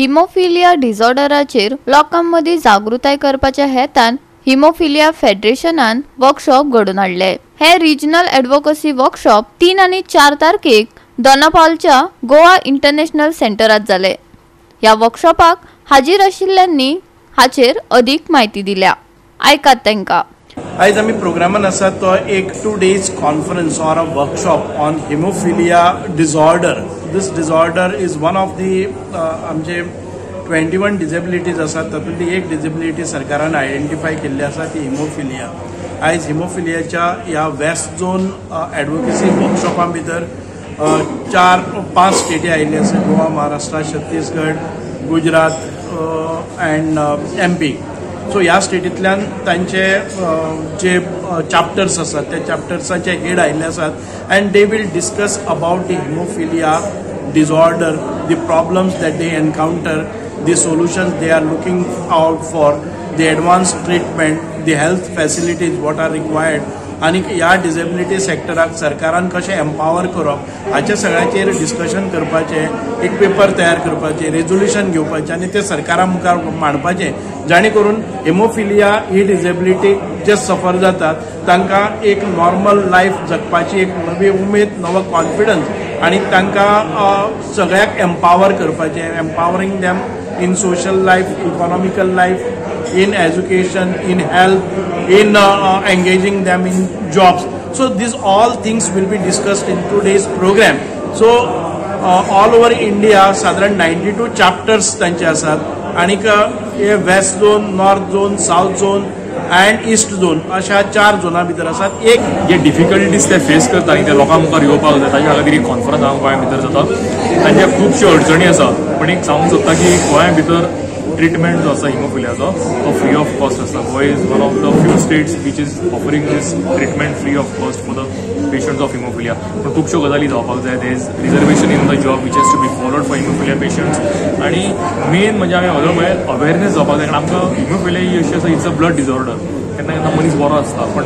Haemophilia डिसऑर्डराचेर लोकां मदीं जागृताय करपाच्या हेतान हिमोफिलिया फेडरेशनान वर्कशॉप घडोवन हाडले. हे रिजनल एडवोकसी वर्कशॉप 3 आनी 4 तारखेक दोनापावलच्या गोवा इंटरनॅशनल सेंटरात जाले. ह्या वर्कशॉपाक हाजीर आशिल्ल्यांनी हाचेर अदीक म्हायती दिल्या. आयकात तांकां. आयज आमी प्रोग्रामान आसा तो एक 2 days conference or a workshop on haemophilia disorder. This disorder is one of the आमचे 21 डिजेबिलिटीज आसात तातूंतली एक डिजेबिलिटी सरकारान आयडेंटिफाय केल्ली आसा ती हिमोफिलिया. आयज हिमोफिलियाच्या ह्या वेस्ट झोन एडवोकेसी वर्कशॉपा भितर 4-5 स्टेटी आयिल्ली आसा, Goa, Maharashtra, Chhattisgarh, Gujarat and MP. So ह्या स्टेटींतल्यान तांचे जे चॅप्टर्स आसात त्या चॅप्टर्साचे हेड आयिल्ले आसात and they will discuss about the haemophilia disorder, the problems that they encounter, the solutions they are looking out for, the advance treatment, the health facilities what are required आनी ह्या disability सेक्टराक सरकारान कशें empower करप हाच्या सगळ्याचेर discussion करपाचें, एक paper तयार करपाचें, रेजोल्युशन घेवपाचें आनी तें सरकारा मुखार मांडपाचें, जाणे करून हेमोफिलिया ही डिसेबिलिटी जे सफर जातात तांकां एक नॉर्मल लायफ जगपाची एक नवी उमेद, नवो कॉन्फिडन्स आनी तांकां सगळ्याक एम्पावर करपाचें, empowering them in social life, economical life, in education, in health, in engaging them in jobs. So these all things will be discussed in 2 days program. So all over India साधारण 92 chapters तांचे आसात आनीक हे west zone, north zone, south zone and east zone अशा 4 झोना भितर आसात. एक जे difficulties ते फेस करता आनी ते लोकां मुखार येवपाक जाय ताच्या खातीर ही कॉन्फरन्स हांगा गोंया भितर जाता. तांच्या खुबश्यो अडचणी आसा, पण एक सांगूंक सोदता की गोंया भितर ट्रिटमेंट जो आसा हिमोफिलियाचो तो फ्री ऑफ कॉस्ट आसा. Goa is one of the few states which is offering this treatment free of cost for the patients of haemophilia. पूण खुबश्यो गजाली जावपाक जाय. There is reservation in the job which has to be followed for haemophilia patients. आनी main म्हणजे आमी हळू म्हळ्यार अवेरनेस जावपाक जाय, कारण आमकां हिमोफिलिया ही अशी आसा, it's a blood disorder. केन्ना केन्ना मनीस बरो आसता पण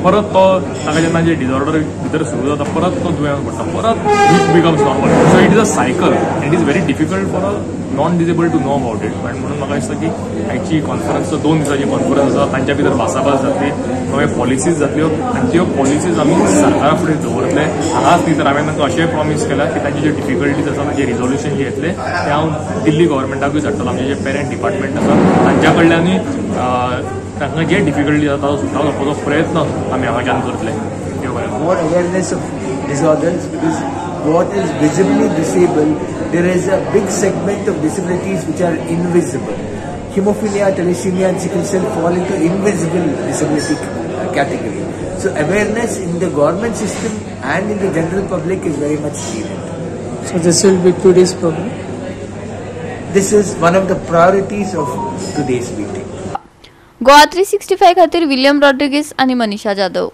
परत तो ताका जेन्ना जे डिसऑर्डर भितर सुरू जाता परत तो दुयेंस पडटा, परत it becomes normal. So it is a cycle. It is very difficult for a non disable to know about it. आनी म्हणून म्हाका दिसता की आयची कॉन्फरन्स 2 दिसांची कॉन्फरन्स आसा, तांच्या भितर भासाभास जातली, नव्यो पॉलिसीज जातल्यो आनी त्यो पॉलिसीज आमी सरकारा फुडें दवरतले. हांगाच न्ही तर हांवें तांकां अशेंय प्रॉमीस केलां की तांचे जे डिफिकल्टीज आसा तांचे रिजोल्युशन जे येतले ते हांव दिल्ली गव्हर्मेंटाकूय धाडटलो. आमचे जे पेरंट डिपार्टमेंट आसा तांच्या कडल्यानूय तांकां जे डिफिकल्टी आसा ताचो सुटावो जावपाचो प्रयत्न आमी हांगाच्यान करतले. देव बरें. More awareness of disorders, because what is visibly disabled, there is a big segment of disabilities which are invisible. Hemophilia, thalassemia and sickle cell fall into invisible disability category. So awareness in the government system and in the general public is very much needed. So this will be 2 days program? This is one of the priorities of today's meeting. Goa 365 खातीर William Rodrigues आनी मनीषा जाधव.